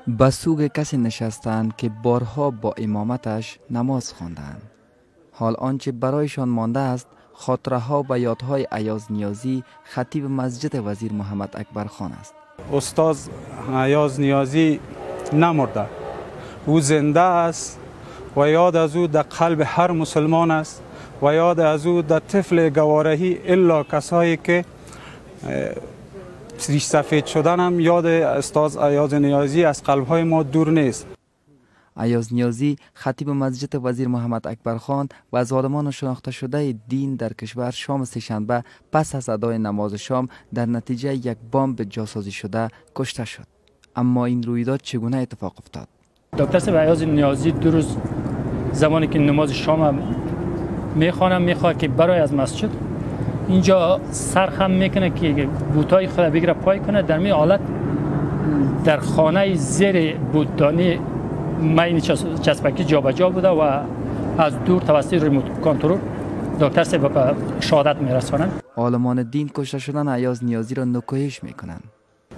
به سوگ کسی نشستند که بارها با امامتش نماز خواندند. حال آنچه برایشان مانده است خاطره ها و یادهای ایاز نیازی، خطیب مسجد وزیر محمد اکبر خان است. استاد ایاز نیازی نمرده، او زنده است و یاد از او در قلب هر مسلمان است و یاد از او در طفل گوارهی الا کسایی که ریش سفید شدن هم یاد استاد ایاز نیازی از قلبهای ما دور نیست. ایاز نیازی، خطیب مسجد وزیر محمد اکبر خان و از عالمان شناخته شده دین در کشور، شام سه‌شنبه پس از ادای نماز شام در نتیجه یک بمب جاسازی شده کشته شد. اما این رویداد چگونه اتفاق افتاد؟ دکتر صاحب ایاز نیازی 2 روز زمانی که نماز شام میخوانم، میخواد که برای از مسجد، اینجا سر خم میکنه که بوتای خود بگیره پای کنه. در می حالت در خانه زیر بوتدانی ماین چسبکی جابجا بوده و از دور توسط remote control دکتر صاحب به شهادت میرسانند. عالمان دین کشته شدن ایاز نیازی را نکوهش میکنند.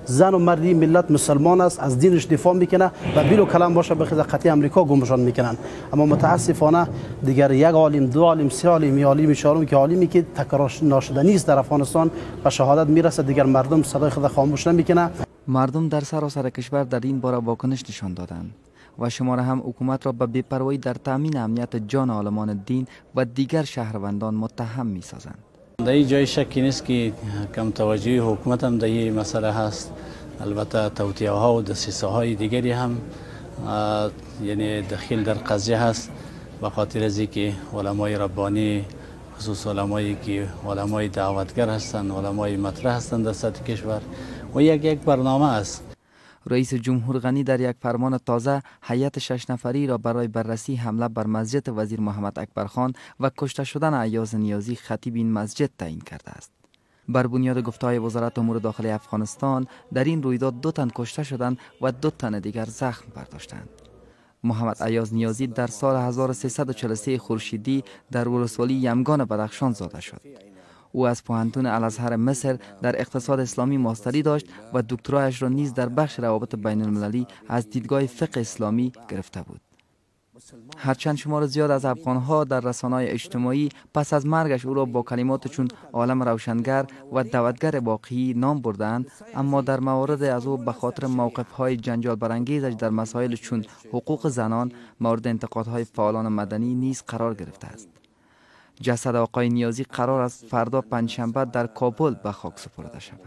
زن و مردی ملت مسلمان است، از دینش دفاع میکنه و بیل و کلم باشه بخیز قطعی امریکا گمشان میکنن. اما متاسفانه دیگر یک عالم، دو عالم، سه عالم یا عالم چهارم که عالمی که تکرار ناشدنی است در افغانستان به شهادت میرسه، دیگر مردم صدای خود خاموش نمیکنه. مردم در سراسر کشور در این باره واکنش نشان دادند و شمار هم حکومت را به بی‌پروایی در تامین امنیت جان عالمان دین و دیگر شهروندان متهم می‌سازند. در این جای شکی نیست که کم توجهی حکومت هم در این مسئله هست. البته توطئه ها و دسیسه های دیگری هم یعنی دخیل در قضیه هست، به خاطر از که علمای ربانی، خصوص علمایی که علمای دعوتگر هستند، علمای مطرح هستند در سطح کشور و یک برنامه است. رئیس جمهور غنی در یک فرمان تازه هیئت شش نفری را برای بررسی حمله بر مسجد وزیر محمد اکبر خان و کشته شدن ایاز نیازی، خطیب این مسجد، تعیین کرده است. بر بنیاد گفته‌های وزارت امور داخله افغانستان، در این رویداد دو تن کشته شدند و دو تن دیگر زخم برداشتند. محمد ایاز نیازی در سال 1343 خورشیدی در ولسوالی یمگان بدخشان زاده شد. او از پوهنتون الازهر مصر در اقتصاد اسلامی ماستری داشت و دکترایش را نیز در بخش روابط بین المللی از دیدگاه فقه اسلامی گرفته بود. هرچند شمار زیاد از افغانها در رسانه‌های اجتماعی پس از مرگش او را با کلمات چون عالم روشنگر و دعوتگر واقعی نام بردند، اما در موارد از او به خاطر موقف‌های جنجال برانگیزش در مسائل چون حقوق زنان مورد انتقادهای فعالان مدنی نیز قرار گرفته است. جسد آقای نیازی قرار است فردا پنجشنبه در کابل به خاک سپرده شود.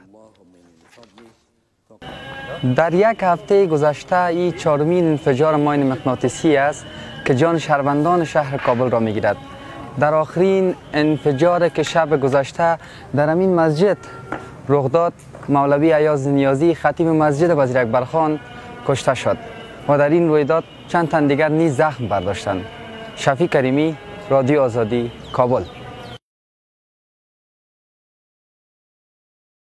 در یک هفته گذشته این چهارمین انفجار ماین مغناطیسی است که جان شهروندان شهر کابل را میگیرد. در آخرین انفجار که شب گذشته در همین مسجد رخ داد، مولوی ایاز نیازی، خطیب مسجد وزیر اکبر خان، کشته شد و در این رویداد چند تن دیگر نیز زخم برداشتند. شفیع کریمی، رادیو آزادی، کابل.